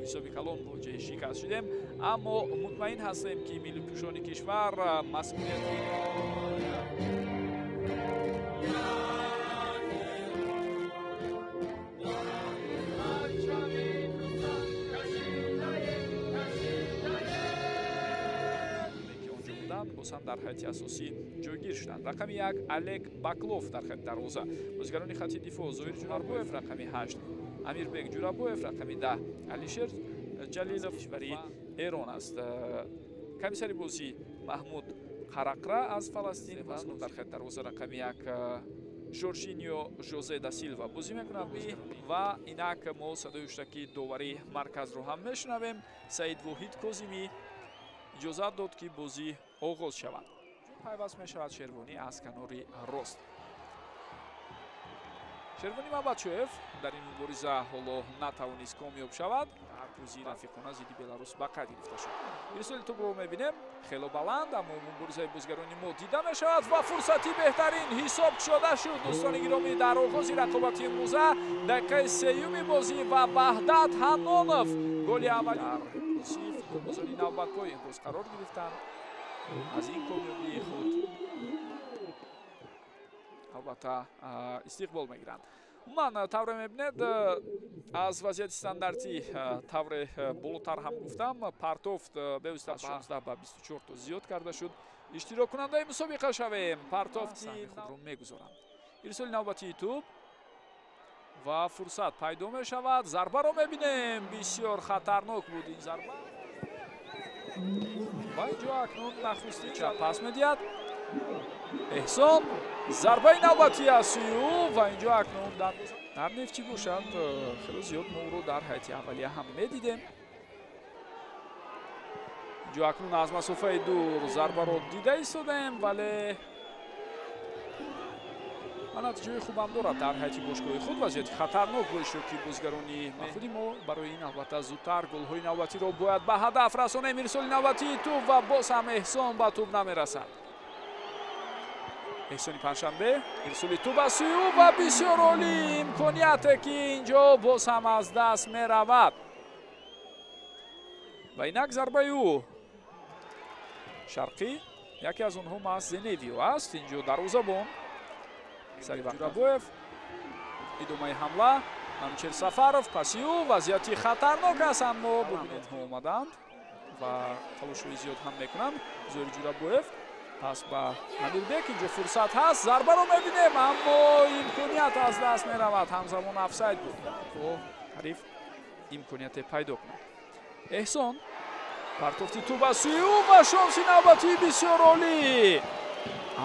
Ҳисоби калон муваҷҷаҳи шикаст шудем, аммо мутмаин ҳастем, ки миллипӯшони кишвар масъулияти боз ҳам дар ҳайати асосӣ ҷойгир шуданд. Рақами 1 Олег Баклов дар хати дарвоза, бозигарони хати дифоъ Зоир Ҷурабоев рақами 8, Амирбек Ҷурабоев рақами 10, Алишер Ҷалилов кишвари Эрон аст. Комиссари бозӣ Маҳмуд Қарақра аз Фаластин ва дар хати дарвоза рақами 1 Жоржиньо Жозе да Силва бозӣ мекунад. Ва инак мо садои ҳуштаки довари марказро ҳам мешунавем. Саид Воҳид Козимӣ иҷозат дод, ки бозӣ оғоз шавад. Пайваст мешавад Шервонӣ аз канори рост. Шервонӣ Мабачоев дар ин мубориза ҳоло натавонист комёб шавад. Дар бозии рафиқона зидди Беларус ба қайд гирифта шуд. Ирсоли тӯбро мебинем, хело баланд, аммо муборизаи бозигарони мо дида мешавад ва фурсати беҳтарин ҳисоб шуда шуд. Дӯстони гиромӣ, дар оғози рақобати имрӯза дақиқаи сеюми бозӣ ва Ваҳдат Ҳаннонов голи аввал дар бозии футболбозони навбатпой имрӯз қарор гирифтанд. Аз ин комёбии худ албатта истиқбол мегиранд. Умуман, тавре мебинед, аз вазъияти стандартӣ, тавре болотар ҳам гуфтам, партофт бевосита аз 16 ба 24 то зиёд карда шуд. Иштироккунандаи мусобиқа шавем, партофти худро мегузоранд. Ирсоли навбатии тӯб ва фурсат пайдо мешавад. Зарбаро мебинем, бисёр хатарнок буд ин зарба. Ва инҷо акнун нахустин чап пас медиҳад Эҳсон, зарбаи навбатӣ аз сӯи ӯ ва инҷо акнун дар Нефтчӣ бошад, хело зиёд мо ӯро дар ҳайати аввалия ҳам медидем. Инҷо акнун аз масофаи дур зарбаро дида истодаем, вале ва натиҷаи хубам дорад дар ҳайати бошгоҳи худ. Вазъияти хатарнок бо иштироки бозигарони худи мо. Барои ин албатта зудтар голҳои навбатиро бояд ба ҳадаф расонем. Ирсоли навбатии тӯб ва боз ҳам Эҳсон ба тӯб намерасад. Эҳсони Панҷшанбе, ирсоли тӯб аз сӯи ӯ ва бисёр олӣ имконияте, ки инҷо боз ҳам аз даст меравад. Ва инак зарбаи ӯ шарқӣ, яке аз онҳо маҳз Зеневио аст. Инҷо дарвозабон сари Ҷурабоев, идомаи ҳамла, Манучер Сафаров, паси ӯ вазъияти хатарнок аст, аммо бубинед, омаданд ва талошҳои зиёд ҳам мекунанд. Зоир Ҷурабоев пас ба Амирбек, инҷо фурсат ҳаст, зарбаро мебинем, аммо имконият аз даст меравад. Ҳамзамон офсайд буд, то ҳариф имконияте пайдо кунад. Эҳсон, партофти тӯб аз сӯи ӯ ва шонси навбатии бисёр олӣ.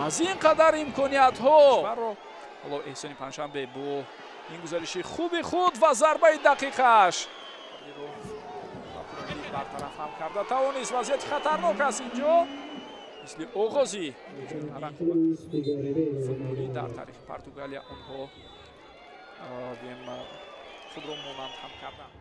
Аз ин қадар имкониятҳо ҳоло Эҳсони Панҷшанбе бо ин гузариши хуби худ ва зарбаи дақиқаш бартараф ҳам карда тавонист. Вазъияти хатарнок аст инҷо, мисли оғози футболӣ дар таърихи Португалия онҳо худро монанд ҳам карданд.